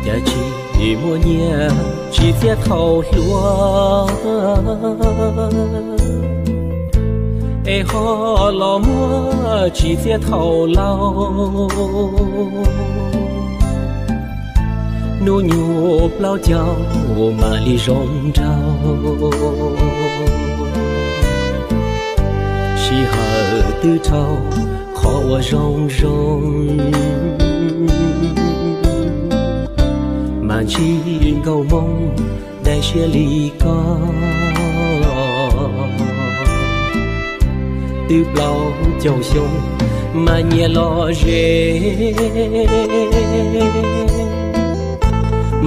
Cas tsis muaj nyiaj tsis txiaj thaum hluas, es ho los muaj tsis txiaj thaum laus. Hnub nyoog plaub caug mam li zoo nraug, sij hawm twb dhau qhov uas zoo zoo, mas ntsib nkauj Hmoob dai siab li koj. Twb plaub caug xyoo mas nyias lom zem,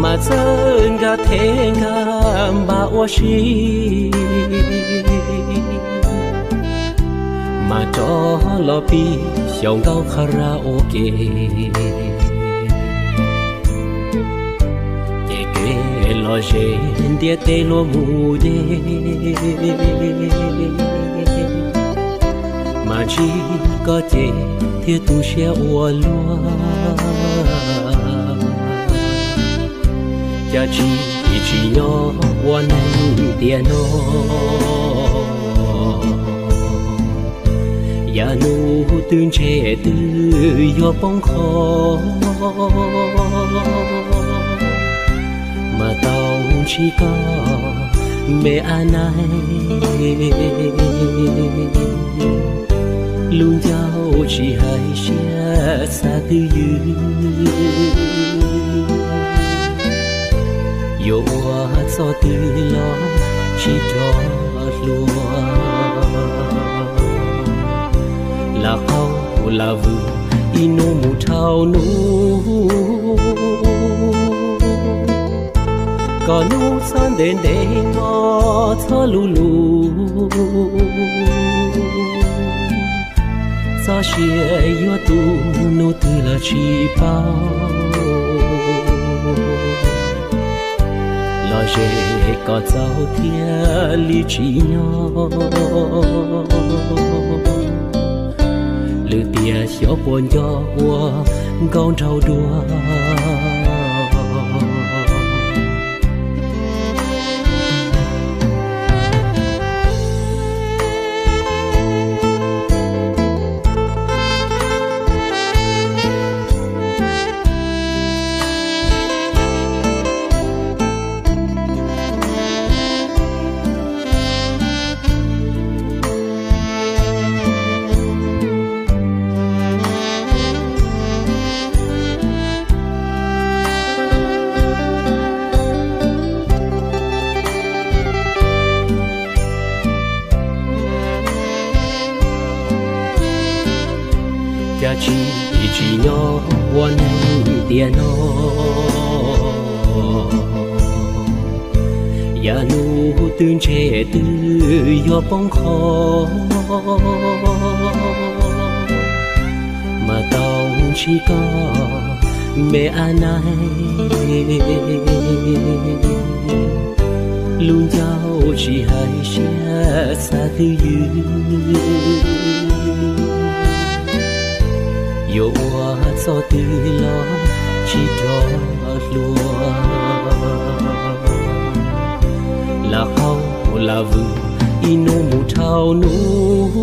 mas txawj nkag thev nkag npam ua si, mas rov los pib xyaum ntaub qha ras ua ke. Ces kev lom zem ntiaj teb luag mus deb, mas ntsib koj ces thiaj tu siab ua luaj. Cas tsis tsim nyog ua neeg tiam no, yav nus twb ntshe twb yuav poob qho, mas tau ntsib koj me ab naig, lub ncauj tsis hais siab xav twj ywm, yuav ua txoj twg los tsis rov hluas. Lam qaug lam vwm ib hnub mus dhau hnub, kom hnub txhob ntev ntev hmo txhob luv luv, txoj sia yuav tu hnub twg los tsis paub. Lom zem kom txaus thiaj li tsim nyog, lwm tiam xyov puas nco ua nkauj nraug dua. Cas tsis tsim nyog ua neeg tiam no, yav nus twb ntshe twb yuav poob qho, mas tau ntsib koj me ab naig, lub ncauj tsis hais siab xav twj ywm, yuav ua txoj twg los tsis rov hluas. Lam qaug lam vwm ib hnub mus dhau hnub,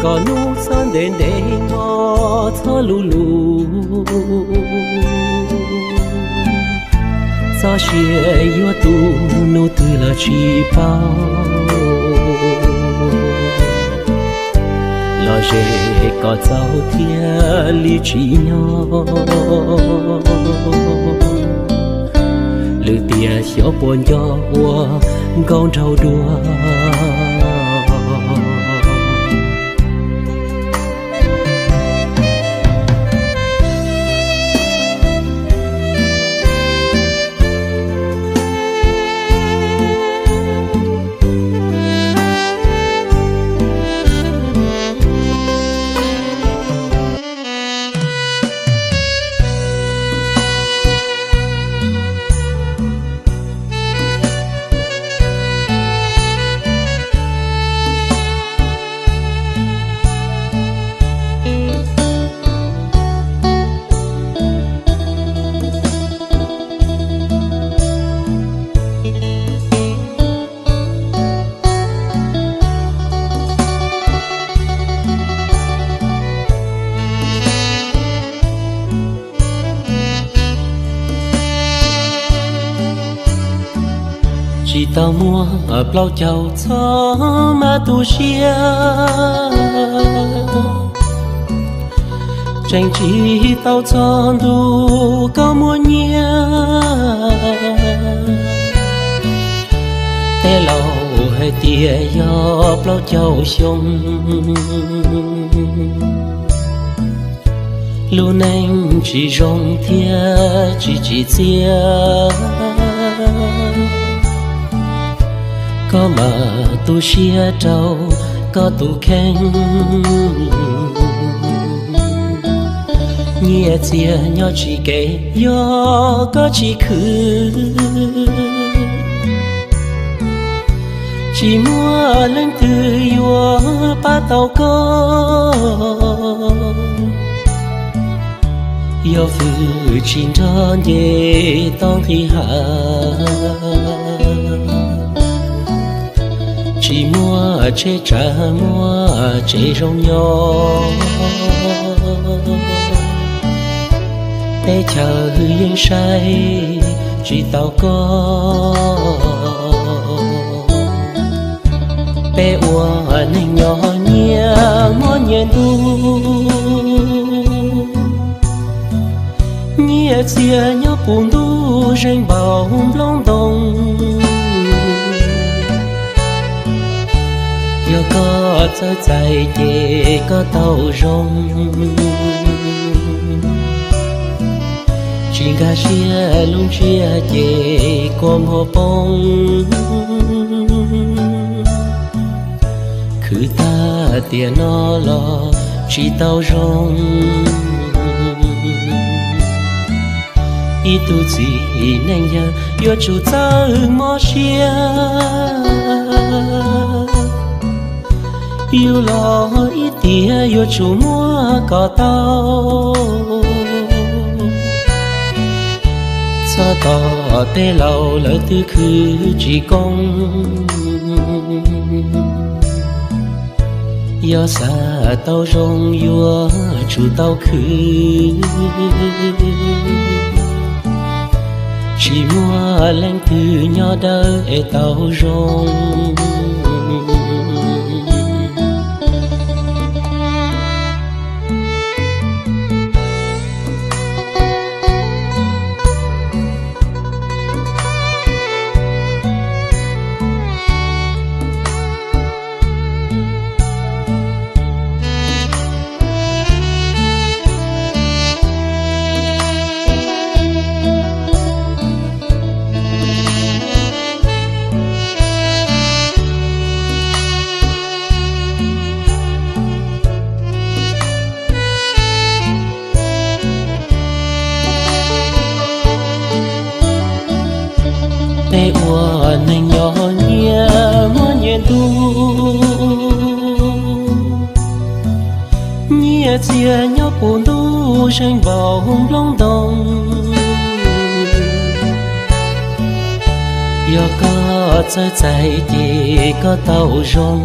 kom hnub txhob ntev ntev hmo txhob luv luv, txoj sia yuav tu hnub twg los tsis paub. Lom zem kom txaus thiaj li tsim nyog, lwm tiam xyov puas nco ua nkauj nraug dua. Tsis tau muaj plaub caug txhob mas tu siab, tseem tsis tau txog ntu koj muaj nyiaj. Tej laus hais tias yog plaub caug xyoo, lub neej tsis zoo thiab tsis tsim txiaj. Koj mam tu siab rau koj tus kheej, nyiaj txiag nyob tsis kev yog koj tsis khwv. Tsis muaj leej twg yuav pab tau koj, yog fwm tsis nrog nce tau nqis hav. Tsis muaj tsheb tsav muaj tsev zoo nyob, teb chaws yeej saib tsis taus koj. Peb ua neeg nyob nyias hmo nyias ntuj, nyiaj txiag nyob puv ntuj zeeg npaum nplooj ntoo. Yog koj txawj txais ces koj tau zoo, tsis nkag siab lub ntsiab ces kua muag poob. Khwv tag tiam no los tsis tau zoo, ib tug txiv neej yawg yuav tsum txawj mob siab. Yus los ib tiam yuav tsum muab kom tau, txhob tos tej laus lawv twb khwv tsis koob. Yog xav tau zoo yuav tsum tau khwv, tsis muaj leej twg nyob dawb es tau zoo. Peb ua neeg nyob nyias hmo nyias ntuj, nyiaj txiag nyob puv ntuj zeeg npaum nplooj ntoo. Yog koj txawj txais ces koj tau zoo,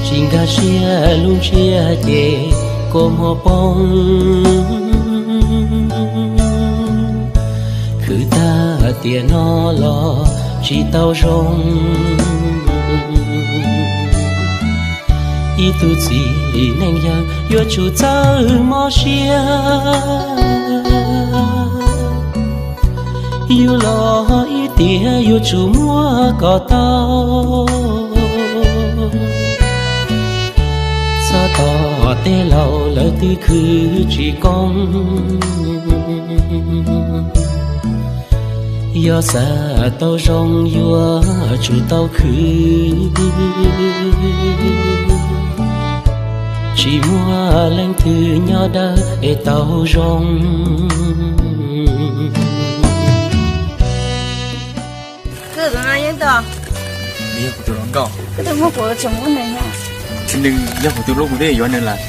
tsis nkag siab lub ntsiab ces kua muag poob. Khwv tag tiam no los tsis tau zoo, ib tug txiv neej yawg yuav tsum txawj mob siab. Yus los ib tiam yuav tsum muab kom tau, txhob tos tej laus lawv twb khwv tsis koob. Yog xav tau zoo yuav tsum tau khwv, tsis muaj leej twg nyob dawb es tau zoo. Koj tus no yeej tau. Nws yog kuv tus hluas nkauj. Koj twb muab kuv tseem muab nws, tsis nws yog kuv tus hlub kuv twb yuav nws lawm.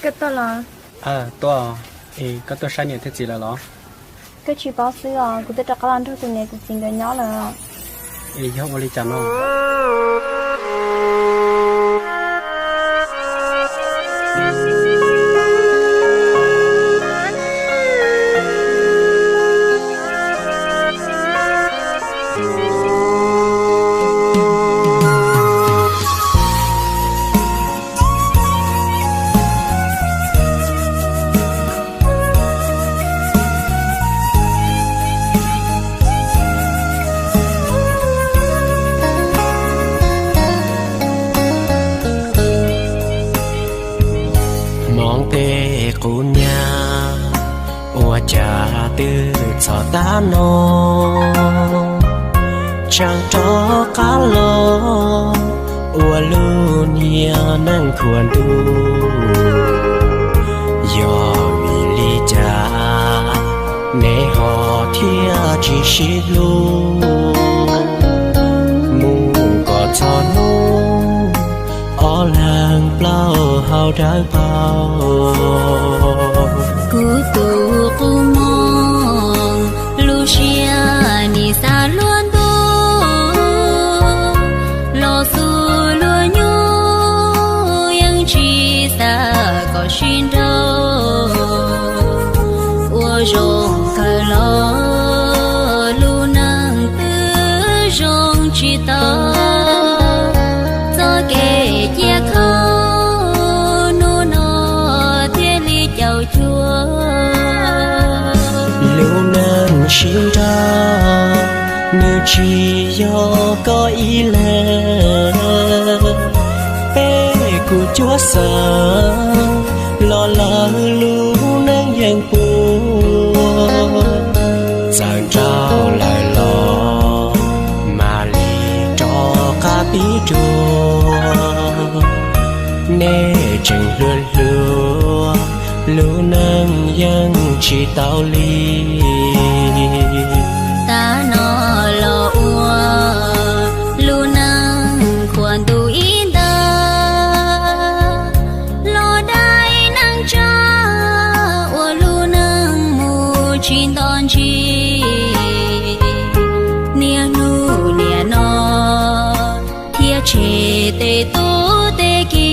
Koj tuaj los? Tuaj. Es koj tuaj saib niam thiab txiv lawv los? Koj tsis paub xwb os, kuv twb rov qab los nrog kuv niam kuv txiv nkawd nyob lawm. Es yog ua li cas no? Hmoov tej qub nyab, ua cas twb txog tab no, tseem rov qab los ua lub niag neej khuam ntuj. Yog vim li cas neb ho thiaj tsis sib hlub, mus kom txog hnub ob leeg plaub hau dawb paug? Kuv tus qub moog, lub siab nim xav luag ntuj, los xub luag nyuj yeej tsis xav kom sib nrauj. Ua zoo kawg los lub neej twb zoo tsis tau, txoj kev cia khaub hnub no thiaj li caum cuag. Lub neej sib nrauj nws tsis yog koj ib leeg, peb kuj cuab xeem los lawm lub neej yeej puas. Txawm nrauj lawm los mam li rov qab pib dua, nej tseem hluas hluas, lub neej yeej tsis tau li. Tag no los ua lub neej khuam ntuj ib ntag, los dai neej tsa ua lub neej mus tsis nto ntsis. Niaj hnub niaj no thiab tseg tej tub tej ki,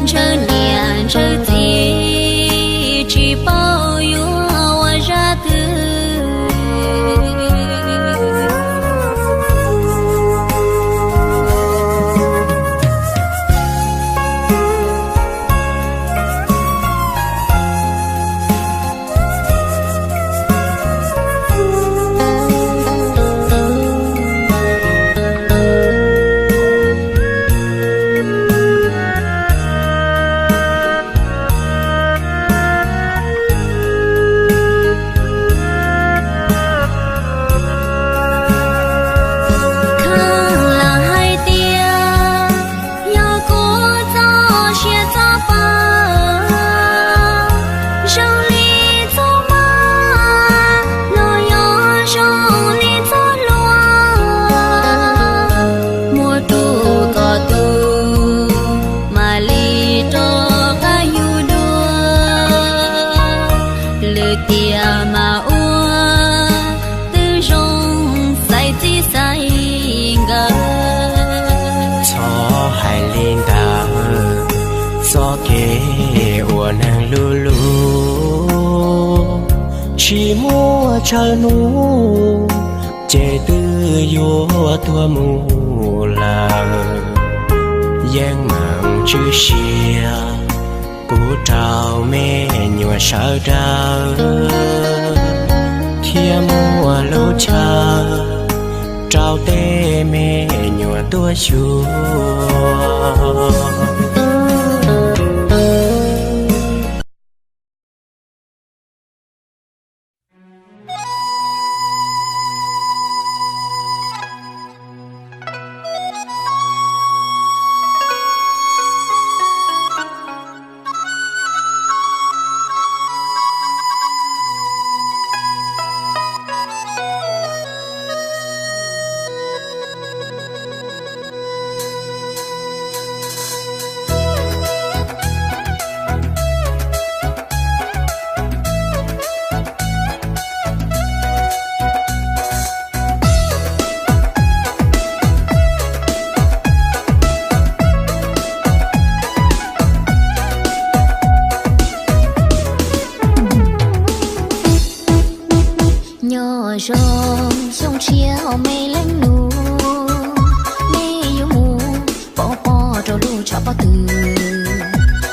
ntshaw niam ntshaw txiv tsis paub yuav ua zaj twg. Kheev lam hais tias yog kuv txoj sia txoj pa zoo li txoj ma, los yog zoo li txoj hlua, muaj tus kom tus mam li rov qab yug dua. Lwm tiam mas ua twb zoo xaiv txij xaiv nkawm. Txhob hais li ntawd, txoj kev ua neeg luj luj tsis muaj tsawg hnub ces twb yuav tuag mus lawm. Yeej meem tswv sia pub rau me nyuam sawv daws thiab muaj lub chaw rau tej me nyuam tuaj xyuas. Pob tw,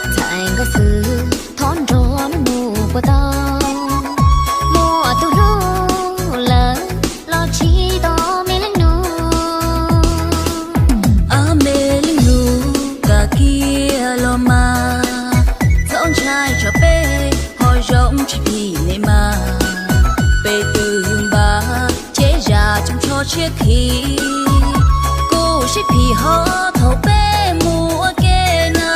ntxhais nkauj xwb, thov nrog neb mus puas tau? Muaj tus hlub lawm los tsis tau me leej nus. Ab me leej nus, kam kiag los mas, txhob ntshai tsam peb ho zoo tsis phim nej mas. Peb twb npaj ces zam tsoos tsho tshiab khi, kuj sib phim ho thaum peb mus ua ke na.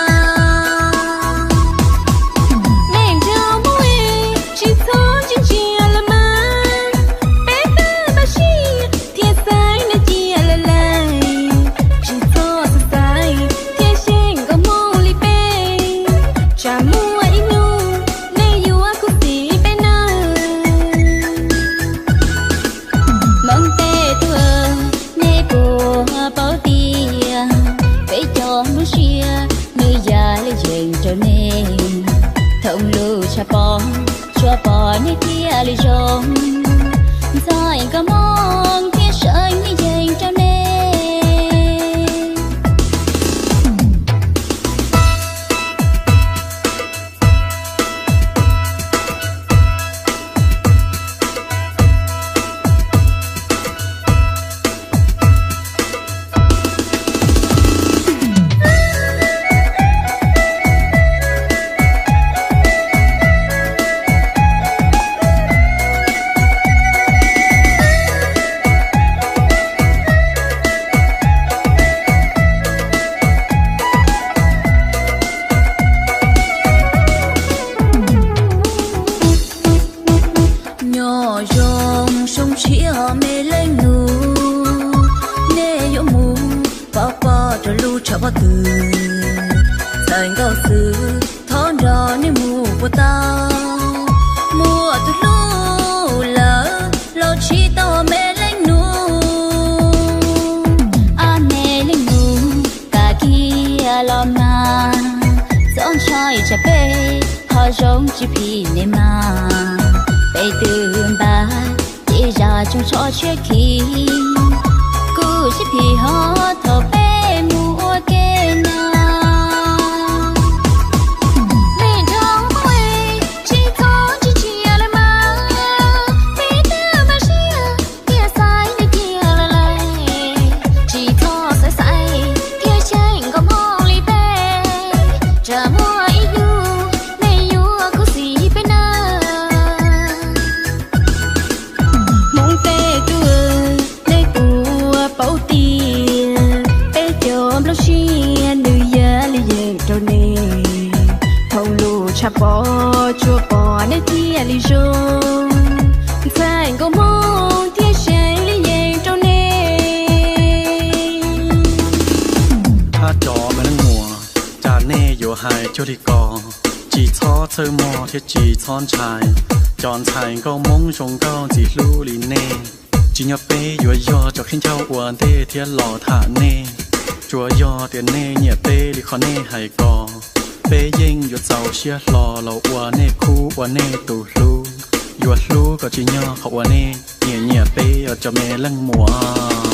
Nej nrog Hmoob es tsis txhob ntsia ntsia los mas, peb twb npaj siab thiab xaiv nej cia lawm lawm. Tsis txhob xav xaiv thiab xyeej nkauj Hmoob li peb, tsam muaj ib hnub nej yuav khuv xim peb nawb. Hmoob tej tub, nej puas paub tias peb cov Hmoob siab nws yam li yees rau nej. Thooj lus tshaj pom, tsuas pom nej thiaj li zoo, ntxhais nkauj Hmoob thiab seev li yees rau nej. Nyob zoo xyoo tshiab me leej nus, nej yuav mus pov pob rau lub tshav pob tw. Ntxhais nkauj xwb, thov nrog nej mus puas tau? Muaj tus hlub lawm los tsis tau me leej nus. Ab me leej nus, kam kiag los mas, txhob ntshai tsam peb ho zoo tsis phim nej mas. Peb twb npaj ces zam tsoos tsho tshiab khi, kuj sib phim ho thaum peb mus ua ke na. Nej nrog Hmoob es tsis txhob ntsia ntsia los mas, peb twb npaj siab thiab xaiv nej cia lawm lawm. Tsis txhob xav xaiv thiab xyeej nkauj Hmoob li peb, tsam muaj ib hnub nej yuav khuv xim peb nawb. Hmoob tej tub, nej puas paub tias peb cov Nplog siab nws yam li yees rau nej. Thooj lus tshaj pom, tsuas pom nej thiaj li zoo, ntxhais nkauj Hmoob thiab seev li yees rau nej. Thaj cov me leej muam, cas nej yuav hais cuag li ko? Tsis txhob txhawj mog thiab tsis txhob ntshai. Cov ntxhais nkauj Hmoob zoo nkauj ntxim hlub li nej, tsim nyog peb yuav yog cov khaub ncaug ua ntej thiab los tham nej. Tsuas yog tias nej nyiam peb li qhov nej hais ko, peb yeej yuav txaus siab hlo los ua nej khub ua nej tus hlub. Yuav hlub kom tsim nyog qhov uas nej nyiam nyiam peb os cov me leej muam.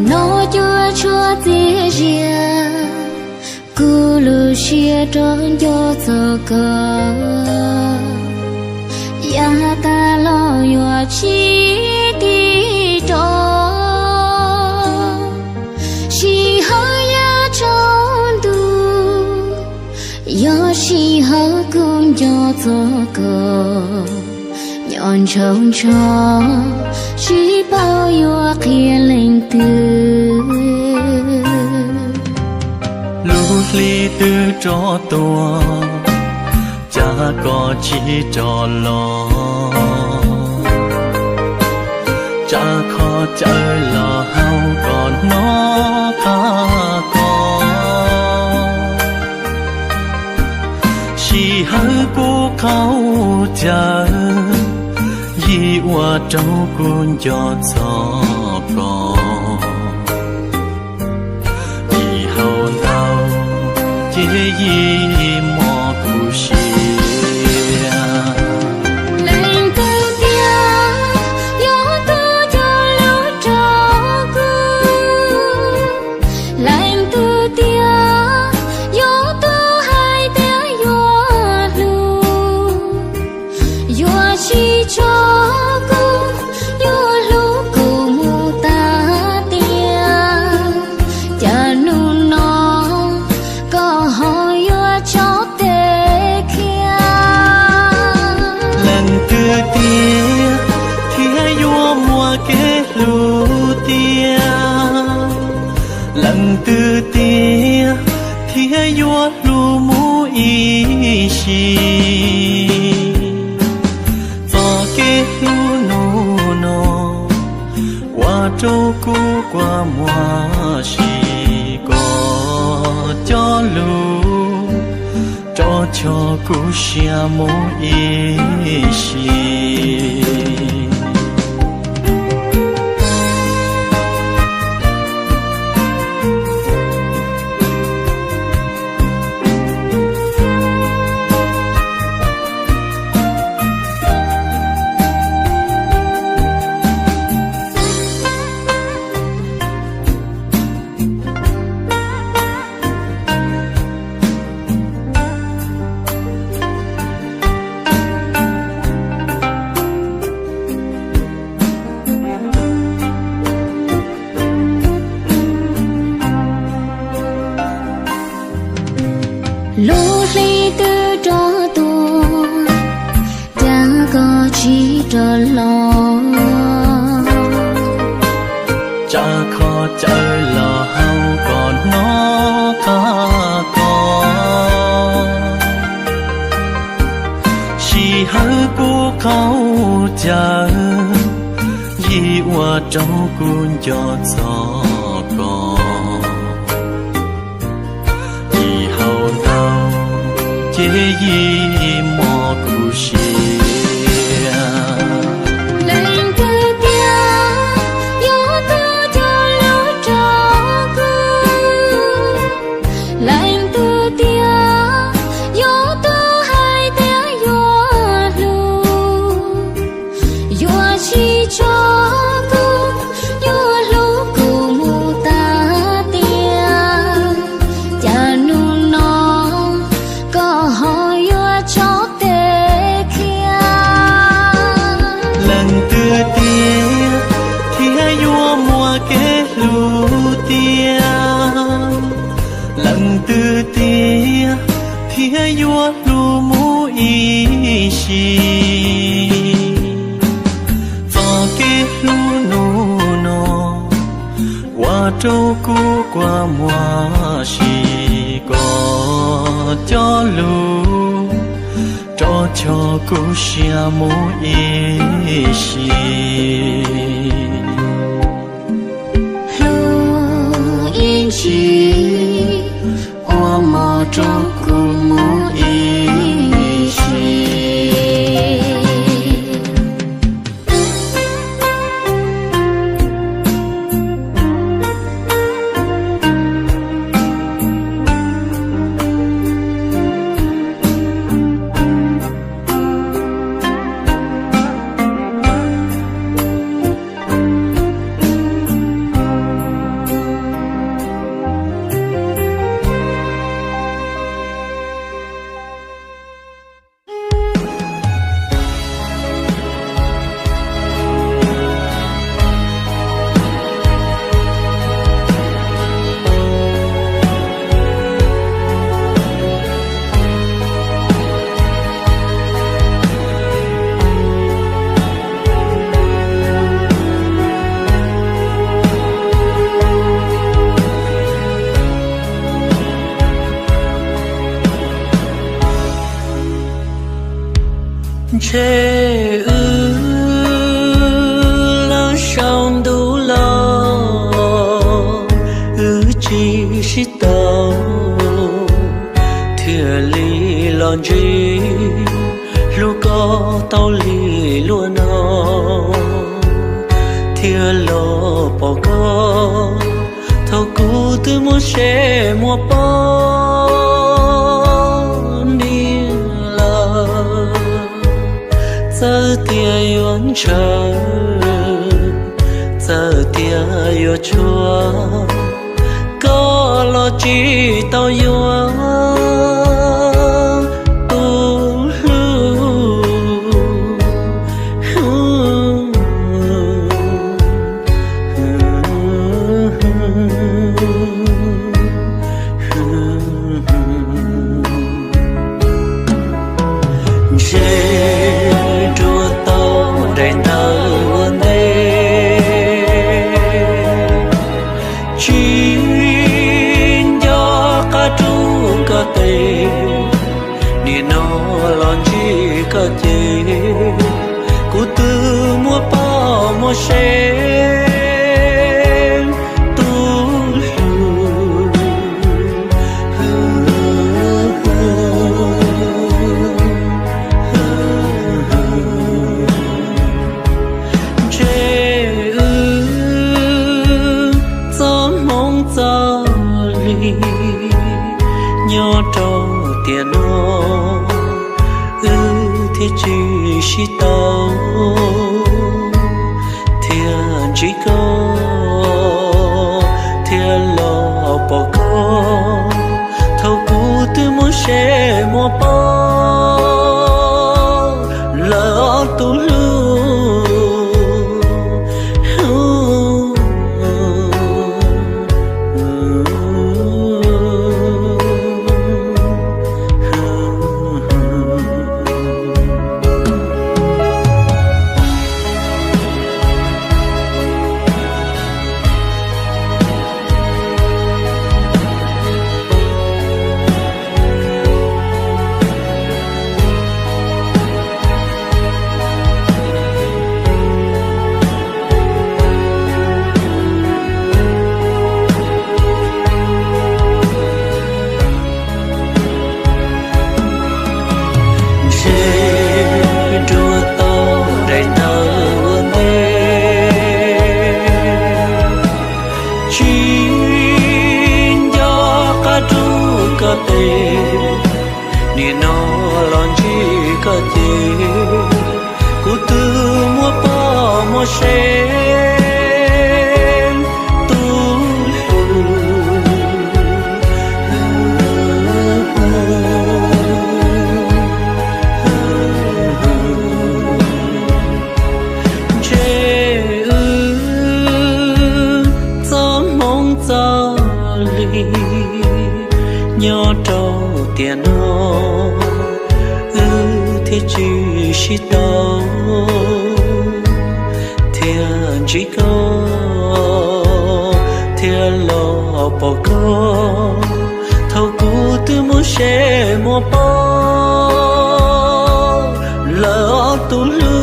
Noj cuab tshuaj txias zias, kuv lub siab rov nco txog koj. Yav tas los yuav tsis tig rov, sij hawm yav tsaus ntuj, yog sij hawm kuv nco txog koj, nco ntsoov ntsoov, tsis paub yuav qhia leej twg. Lub hli twb rov tuaj, cas koj tsis rov los? Tsam kho cawv los hauv koj hnov qab koj. Sij hawm kuv qaug cawv, yim ua rau kuv nco txog koj. Ib hauv ntau ces yim mob kuv siab. Leej twg tiag yuav tuaj cog lus rau kuv? Leej twg tiag yuav tuaj hais tias yuav hlub, yuav tsis tso kuv, yuav hlub kuv mus tas tias? Cas hnub no koj ho yuav tso tes khiav? Leej twg tiag thiaj yuav muaj kev hlub tiag? Leej twg tiag thiaj yuav hlub mus ib sim? Txoj kev hlub hnub no ua rau kuv kua muag si, koj cov lus rov choj kuv siab mus ib sim. Lub hli twb rov tuaj, cas koj tsis rov los? Tsam kho cawv los hauv koj hnov qab koj. Sij hawm kuv qaug cawv, yim ua rau kuv nco txog koj. Ib hauv ntau ces yim mob kuv siab. Leej twg tiag yuav tuaj cog lus rau kuv? Leej twg tiag yuav tuaj hais tias yuav hlub, yuav tsis tso kuv, yuav hlub kuv mus tas tias? Cas hnub no koj ho yuav tso tes khiav? Leej twg tiag thiaj yuav muaj kev hlub tiag? Leej twg tiag thiaj yuav hlub mus ib sim? Txoj kev hlub hnub no ua rau kuv kua muag si, koj cov lus rov choj kuv siab mus ib sim. Hlub ib ntsis, ua mov rau kuv mus ib sim. Ntshe wb lawm saum ntuj los, wb tsis sib tau, thiaj li los ntsib hlub koj tau li luag no, thiaj los pom koj thaum kuv twb muaj seb muaj poj niam lawm. Txawm tias yuav ntshaw, txawm tias yuav tshuav, koj los tsis tau yuav tus hlub. Ntshe nruab tau daim ntawv ua ntej, tsis nco qab rub koj tes, nim no los ntsib koj ces kuv twb muaj poj muaj sev tus hlub. Ntshe wb txoj hmoov txoj li nyob rau tiam no, wb thiaj tsis sib tau, thiaj ntsib koj, thiaj los pom koj thaum kuv twb muaj seb muaj poj lawm tus hlub. Ntshe nruab tau daim ntawv ua ntej, tsis nco qab rub koj tes, nim no los ntsib koj ces kuv twb muaj poj muaj sev tus hlub. Ntshe wb txoj hmoov txoj li nyob rau tiam no, wb thiaj tsis sib tau, thiaj ntsib koj, thiaj los pom koj thaum kuv twb muaj seb muaj poj lawm tus hlub.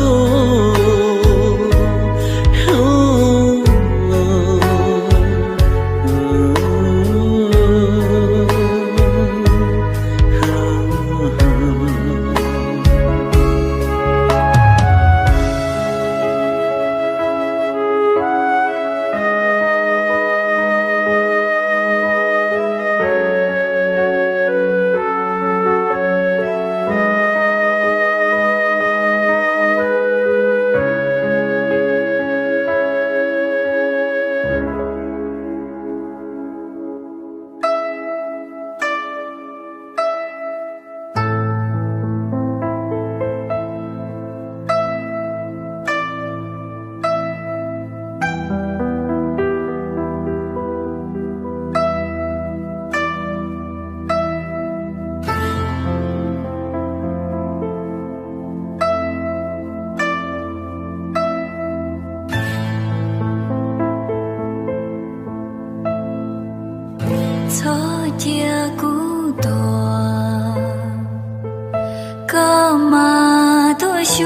Xyuas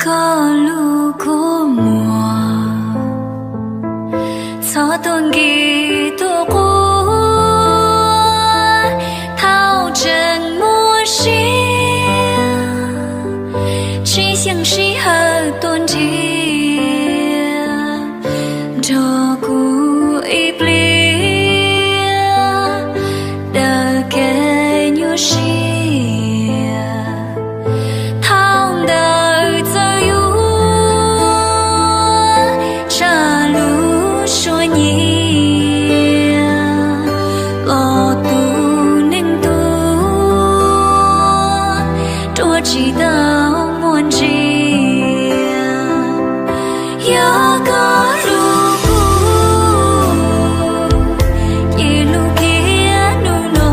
koj lub kua muag, txhob tuaj nkig tuaj quaj, thaum tseem muaj sia, tsis xyeej sij hawm tuaj nrhiav, nrog kuv ib pliag daws kev nyuaj siab. Thaum ntawd txawm yuav tsa lub suab nyiam los tu neeg tuag, ruaj tsis tau muaj ntsia. Yog koj hlub kuv, cia lub kiag hnub no,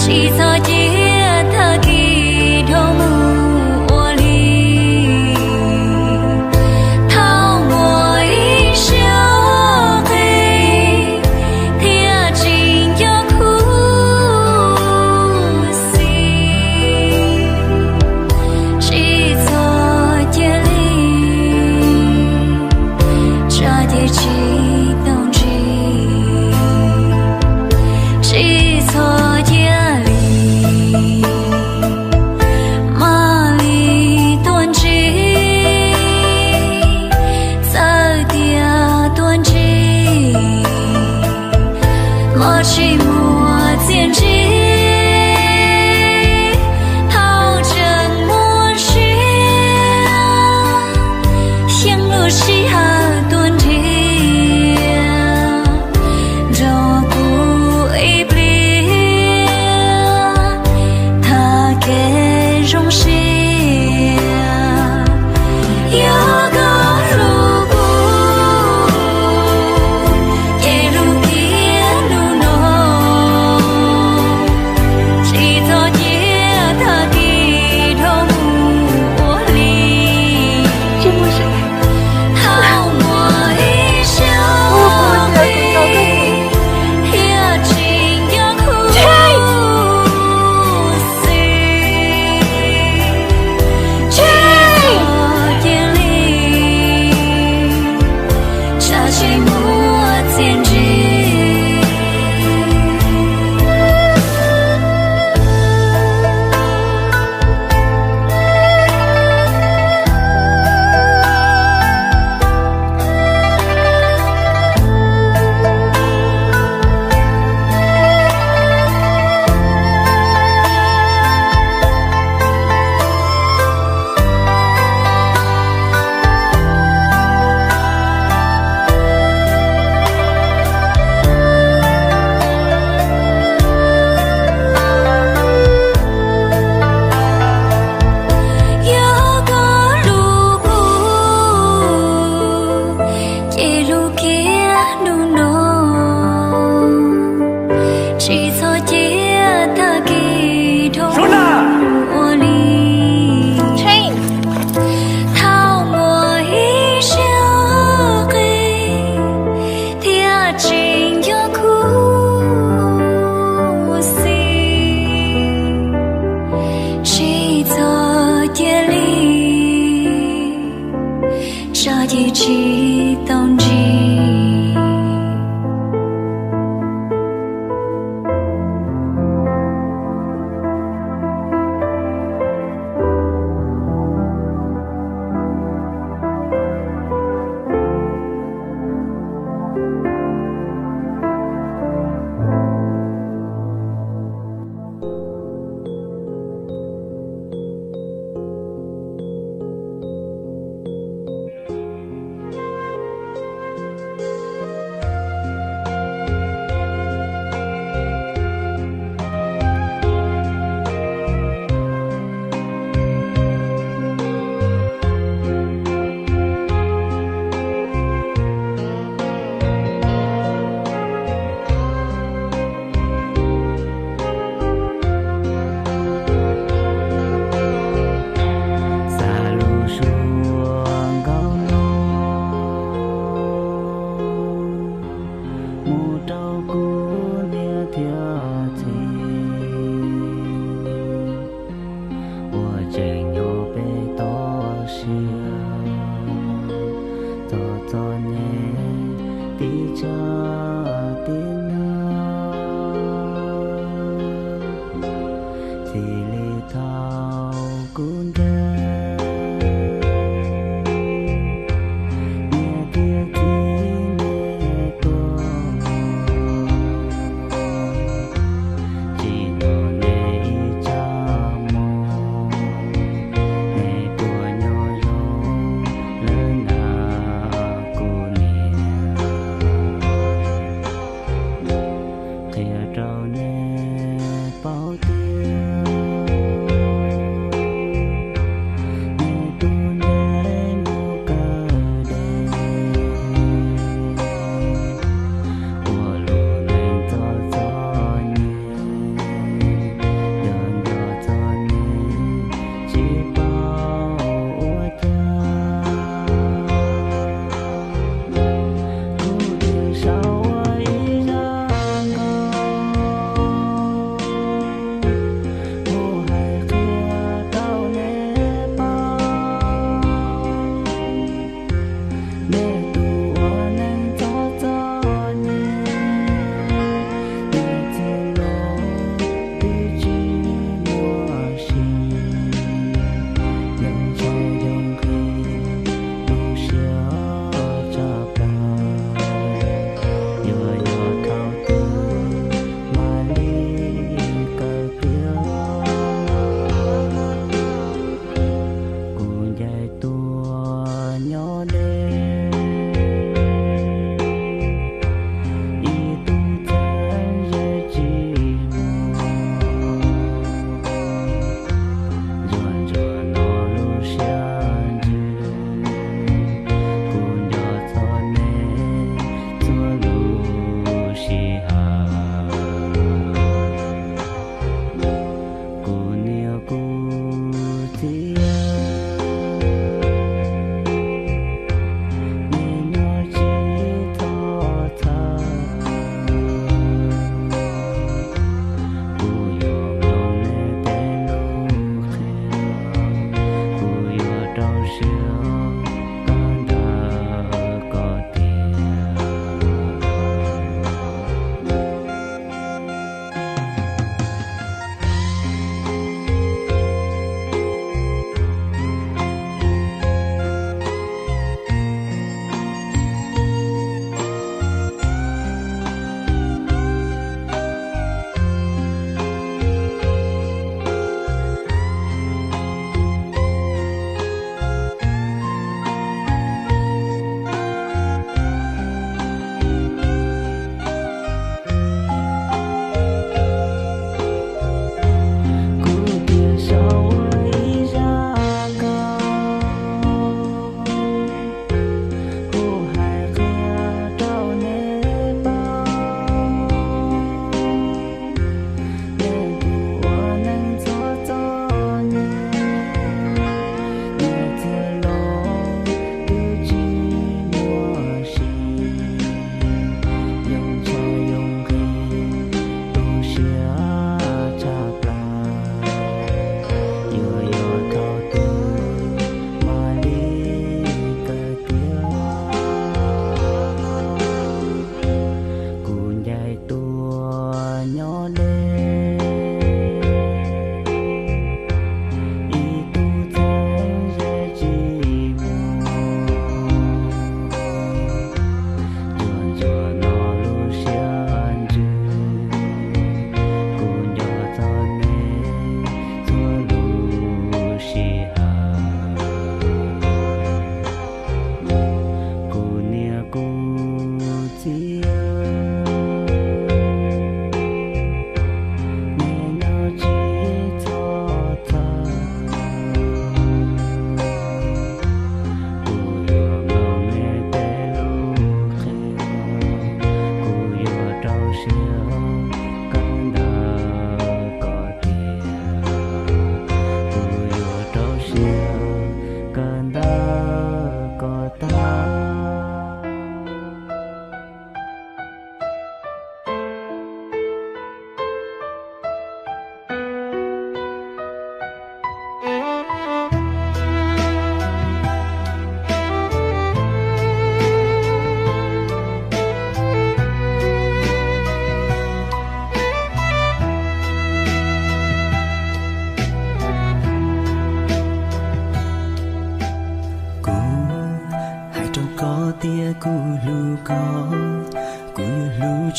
tsis txhob cia tag kis dhau mus ua li. Thaum muaj ib siab qhis thiaj tsis nco khuv xim.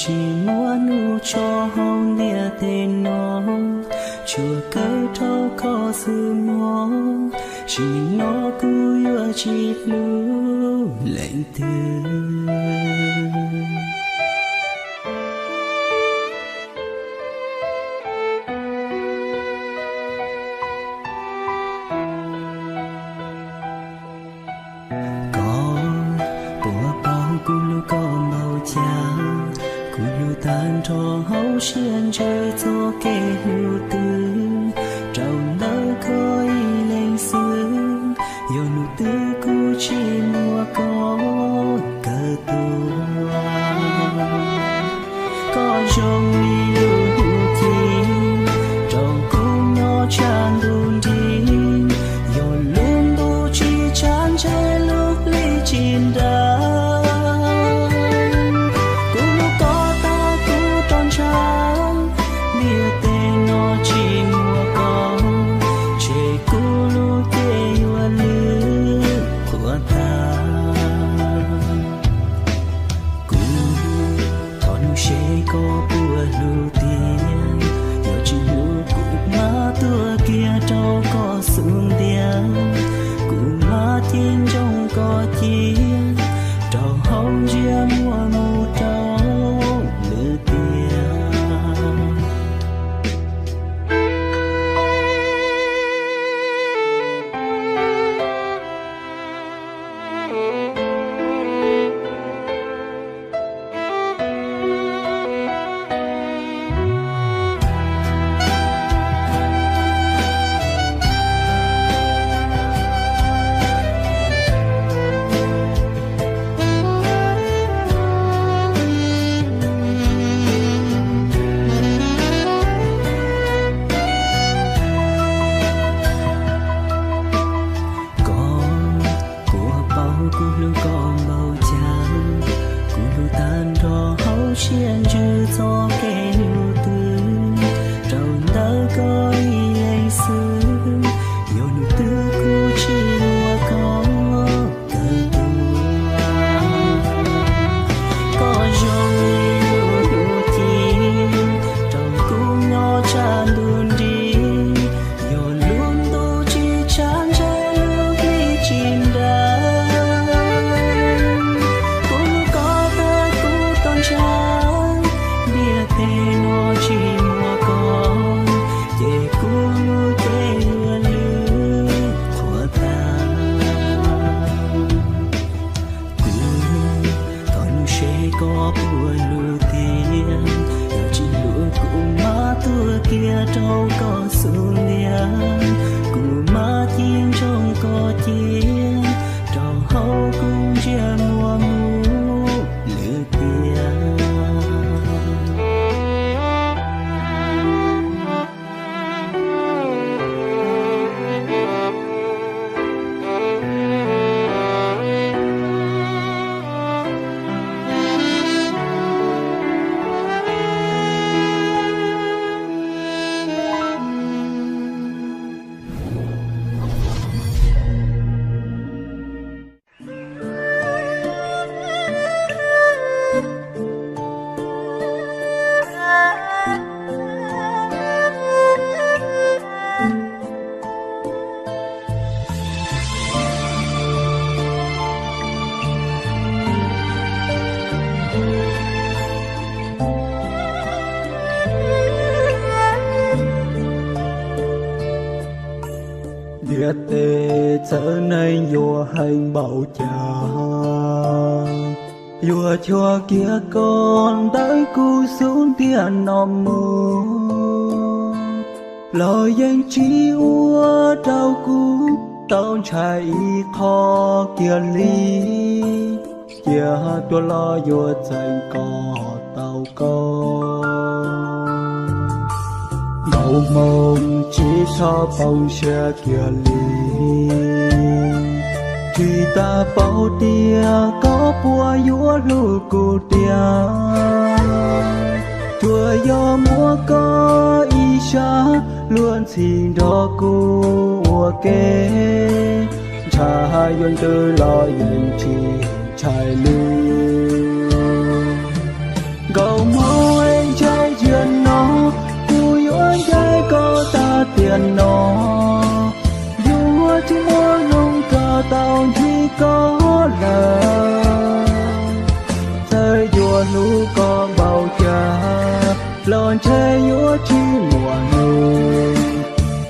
Tsis muaj hnub tso hauv ntiaj teb no, tsuas kawg rau koj xwb mog. Sim neej no kuv yuav tsis hlub leej twg. Koj puas paub kuv hlub koj npaum cas? Kuv hlub tag nrho hauv siab ntsws txoj kev hlub twg, rau ntawm koj ib leeg xwb. Yog hnub twg kuv tsis muaj koj kawg tuag, koj zoo li lub hwj chim rau kuv nyob tshaj ntuj nrig. Yog lub ntuj tsis tshav ntshe lub hli tsis nrawm, kuv hlub koj tag kuv rov ntshaw. Ntiaj teb no tsis muaj koj, ntshe kuv lub cev yuav lwj qhuav tag. Kuv thov hnub seb koj puas hlub tiag, yog tsis hlub kuv mam tuag kiag rau koj xub ntiag. Kuv mam cim ntsoov koj cia, rau hauv ntsiab muag mus rau lwm tiam. Koj puas paub kuv hlub koj npaum cas? Kuv hlub tag nrho hauv siab ntsws txoj kev hlub twg, rau ntawm koj ib leeg xwb. Yog hnub twg kuv tsis muaj koj kawg tuag, koj zoo li lub hwj chim rau kuv nyob tshaj ntuj nrig. Yog lub ntuj tsis tshav ntshe lub hli tsis nrawm, kuv hlub koj tag kuv rov ntshaw. Ntiaj teb no tsis muaj koj, ces kuv lub cev yuav lwj qhuav tag. Kuv thov hnub seb koj puas hlub tiag, yog tsis hlub kuv mam tuag kiag rau koj xub ntiag. Kuv mam cim ntsoov koj cia, rau hauv kuv ntsiab muag mus lwm tiam. Ntiaj teb txawv neeg yuav heev npaum cas, yuav cuag kiag koj ntawm kuv xub ntiag no mus, los yeej tsis ua rau kuv tau ntshai ib qho kiag li. Cia tuag los yuav txeeb kom tau koj. Npaum hmoov tsis tshua paub siab kiag li, tsis tas paub tias koj puas yuav hlub kuv tiag. Tsuas yog muab koj ib sab luag ntxhi nrog kuv ua ke, ntshai yuav ntws los yeej tsis ntshai li. Nkauj Hmoob es ntshe ziag no, kuv yuav ncaim koj tag tiam no, yuav tsis muaj hnoos rau tau ntsib koj lawm. Txawm yuav hlub koj npaum cas los ntshe yuav tsis muaj hnub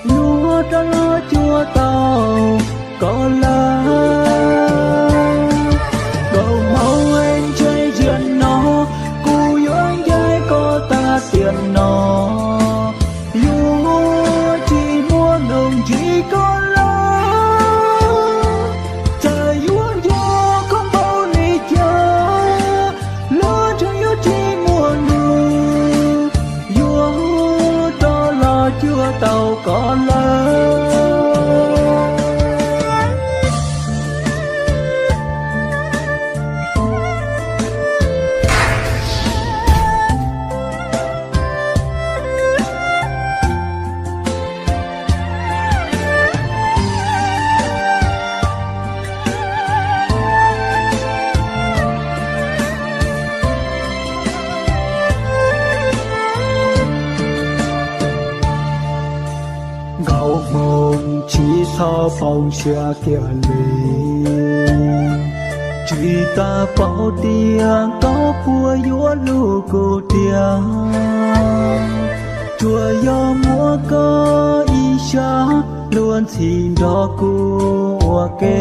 yuav rov los cuag tau koj lawm. Nkauj Hmoob es ntshe ziag no, kuv yuav ncaim koj tag tiam no, yuav tsis muaj hnoos ntsib koj lawm. Txawm yuav nco koj npaum li cas los ntshe yuav tsis muaj hnub yuav rov los cuag tau koj lawm. Nkauj Hmoob tsis txhob poob siab kiag li, tsis tas paub tias koj puas yuav hlub kuv tiag. Tsuas yog muab koj ib sab hlua ntxhi nrog kuv ua ke,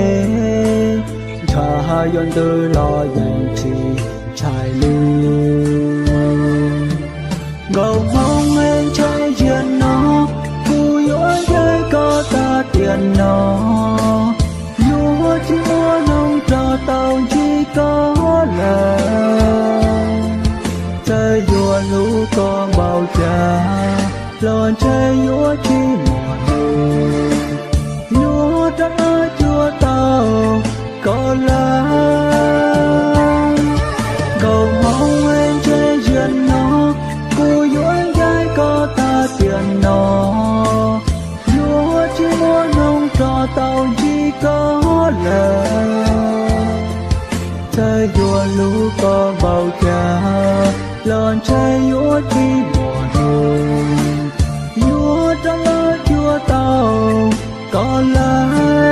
ntshav yuav ntws los yeej tsis ntshai li. Nkauj Hmoob es ntshe ziag no, kuv yuav ncaim koj tag tiam no, yuav tsis muaj hnoos rov tau ntsib koj lawm. Txawm yuav hlub koj npaum cas los ntshe yuav tsis muaj hnub yuav rov los cuag tau koj lawm. Nkauj Hmoob es ntshe ziag no, kuv yuav ncaim koj tag tiam no, yuav tsis muaj hnoos rov tau ntsib koj lawm. Txawm yuav hlub koj npaum cas los ntshe yuav tsis muaj hnub yuav rov los cuag tau koj lawm.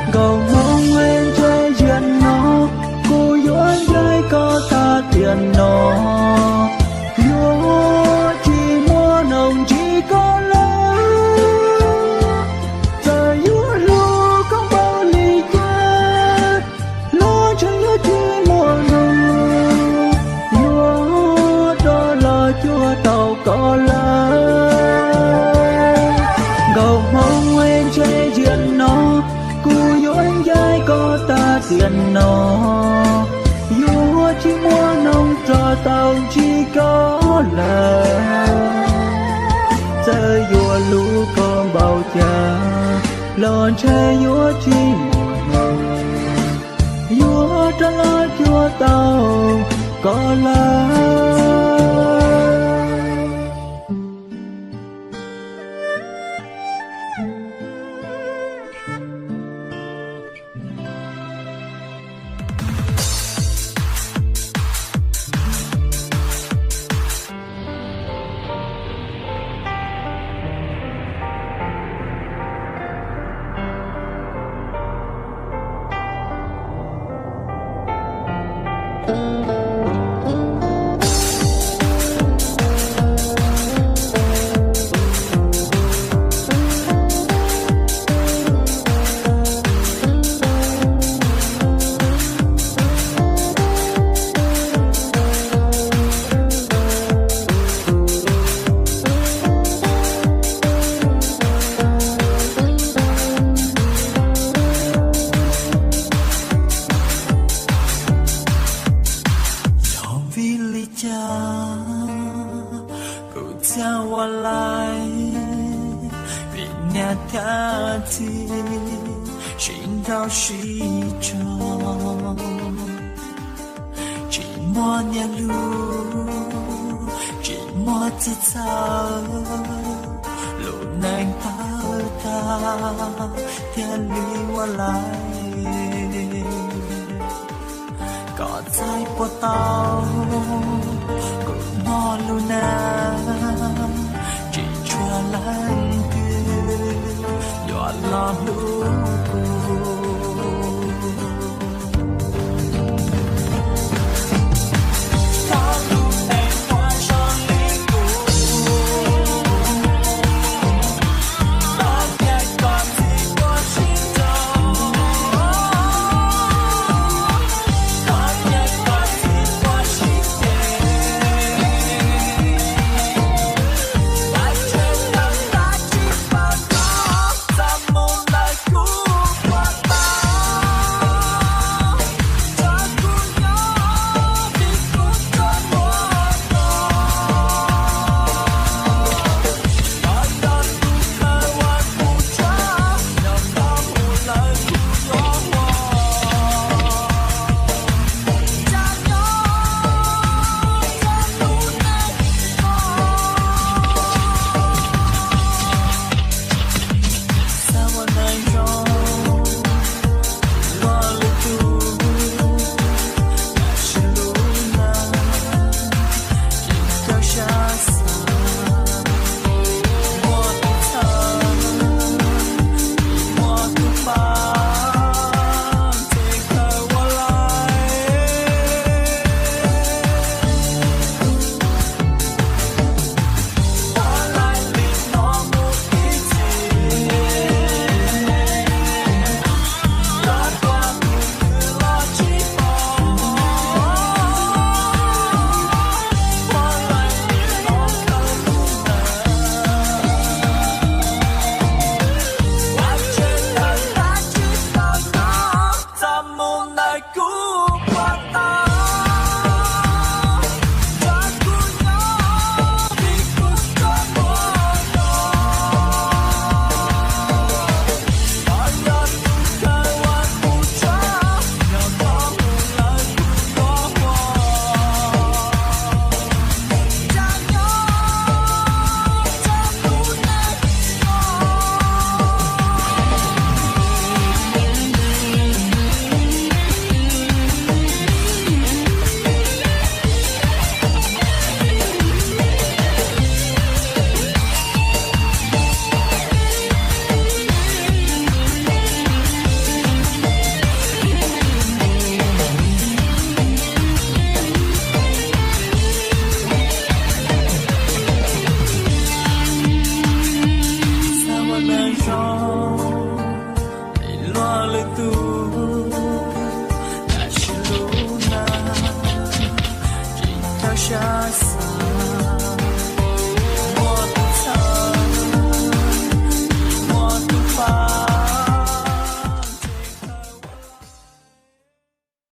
Nkauj Hmoob es ntshe ziag no, kuv yuav ncaim koj tag tiam no, yuav tsis muaj hnoos ntsib koj lawm. Txawm yuav hlub koj npaum li cas los ntshe yuav tsis muaj hnub yuav rov los cuag tau koj lawm. Nkauj Hmoob es ntshe ziag no, kuv yuav ncaim koj tag tiam no, yuav tsis muaj hnoos rov tau ntsib koj lawm. Txawm yuav hlub koj npaum cas los ntshe yuav tsis muaj hnub yuav rov los cuag tau koj lawm. Yog vim li cas kuv thiaj ua laij, vim niam thiab txiv sib nrauj sib tso, tsis muaj niam lub, tsis muaj txiv txawj, lub neej tawg tag thiaj li ua laij. Koj Txhais puas tau kuv mog lub neej, tsis tshua leej twg yuav los hlub kuv. Xav ua neeg zoo, luag lwm tus, tab sis lub neej tsis tau sab xav.